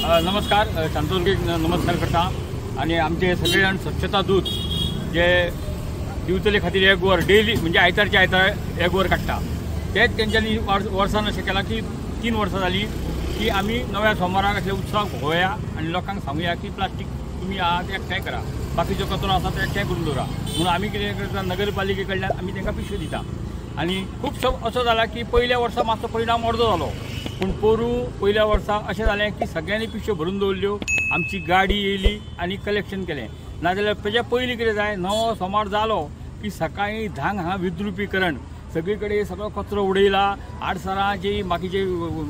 नमस्कार, शांतादुर्गेक नमस्कार करता आनी आमचे सगळे जाण स्वच्छता दूत जे दिवचले खातीर एक वर डेली म्हणजे आयतारचे आयतार एक वर काडटा, तेच तेंच्यांनी वर्सान अशें केलां की 3 वर्सां जालीं की आमी नव्या सोमाराक असले उत्सव भोंवया आनी लोकांक सांगुया की प्लास्टीक तुमी आहा ते एकठांय करा, बाकीचो कचरो आसा तो एकठांय करून दवरा. म्हणून आमी कितें करता, नगरपालिके कडल्यान आमी तांकां पिशव्यो दिता. आनी खुबसो असो जाला की पयल्या वर्सा मातसो परिणाम अर्दो जालो, पूण पोरूं पयल्या वर्सा अशें जालें की सगळ्यांनी पिशव्यो भरून दवरल्यो, आमची गाडी येयली आनी कलेक्शन केलें. नाजाल्यार तेज्या पयलीं कितें जाय, नवो सोमार जालो की सकाळीं 10 हांगा विद्रुपीकरण, सगळी कडेन सगळो कचरो उडयला, आडसरांची बाकीचे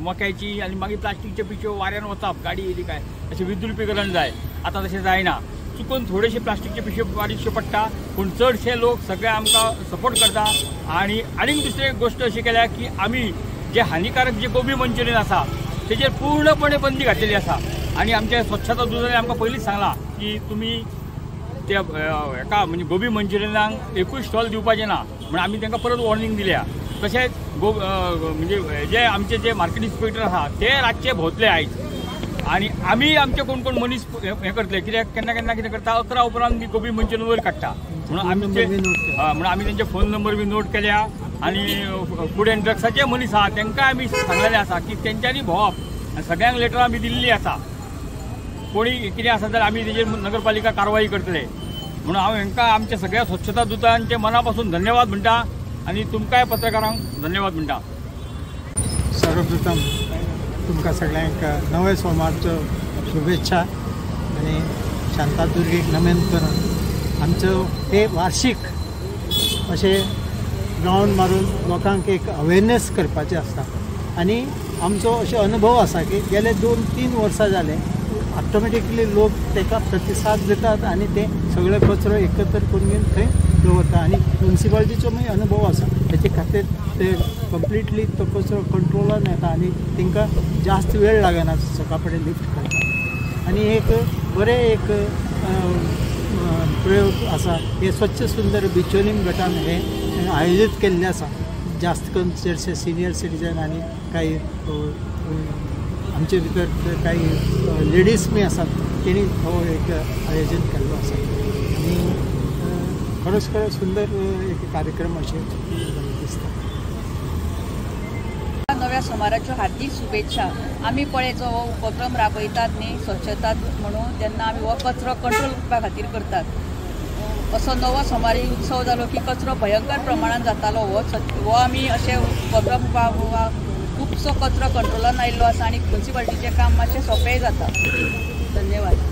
मक्याची आनी मागीर प्लास्टिकच्यो पिशव्यो वाऱ्यान वचप, गाडी येयली काय अशें विद्रुपीकरण जाय. आतां तशें जायना, चुकून थोडेशे प्लास्टिकचे पिशव्यो बारीकश्यो पडटा, पूण चडशे लोक सगळे आमकां सपोर्ट करता. आनी आनीक दुसरी गोश्ट अशी केल्या की आमी जे हानिकारक जे गोबी मंचुरियन आसा तेजेर पूर्णपणे बंदी घातलेली आसा. आनी आमच्या स्वच्छता दूतांनी आमकां पयलींच सांगलां की तुमी त्या हेका म्हणजे गोबी मंचुरियनाक एकूय स्टॉल दिवपाचें ना, म्हण आमी तांकां परत वॉर्निंग दिल्या. तशेंच म्हणजे जे आमचे जे मार्केट इन्स्पेक्टर आसा ते रातचे भोंवतले आयज, आनी आमी आमचे कोण कोण मनीस हें करतले, कित्याक केन्ना केन्ना कितें करता 11 उपरांत बी गोबी मंचुरियन वयर काडटा. म्हणून आमचे म्हणून आमी तेंचे फोन नंबर बी नोट केल्या आनी फूड एंड ड्रग्साचे मनीस आहा तांकां आमी सांगलेलें आसा की तेंच्यांनी भोंवप, आनी सगळ्यांक लेटर आमी दिल्ली आसा. कोणी कितें आसा जाल्यार आमी तेजेर नगरपालिका कारवाई करतले. म्हणून हांव हेंकां आमच्या सगळ्या स्वच्छता दूतांचे मना पासून धन्यवाद म्हणटा आनी तुमकांय पत्रकारांक धन्यवाद म्हणटा. सर्वप्रथम तुमकां सगळ्यांक नवे सोमारच्यो शुभेच्छा आनी शांतादुर्गेक नमन करून आमचो हे वार्षिक अशें रावंड मारून लोकांक एक अवेरनेस करपाचें आसता. आनी आमचो अशे अनुभव आसा की गेले 2-3 वर्सां जाले ऑटोमॅटिकली लोक ताका प्रतिसाद दितात आनी ते सगळे कचरो एकत्र करून घेवन थंय दवरता. आनी म्युनिसिपालिटीचो मागीर अनुभव आसा, तेचे खातीर ते कंप्लिटली तो कचरो कंट्रोलान येता आनी तांकां जास्त वेळ लागना सकाळ फुडें लिफ्ट करपाक. आनी एक बरें एक प्रयोग आसा, हे स्वच्छ सुंदर बिचोलीम गटान हे आयोजीत केल्लें आसा. जास्त करून चडशे सिनियर सिटीजन आनी कांय आमचे भितर कांय लेडीज बी आसात तेणी हो एक आयोजन केल्लो आसा. आनी खरोच खरो सुंदर एक कार्यक्रम अशें दिसता. नव्या सोमाराच्यो हार्दिक शुभेच्छा. आमी पळय जो हो उपक्रम राबयतात न्ही स्वच्छता म्हणून, तेन्ना आमी हो कचरो कंट्रोल करपा खातीर करतात. असो नवो सोमारी उत्सव जालो की कचरो भयंकर प्रमाणान जातालो, हो आमी अशे उपक्रम खुबसो कचरो कंट्रोलान आयिल्लो आसा आनी म्युनिसिपालिटीचें काम मातशें सोंपेंय जाता. धन्यवाद.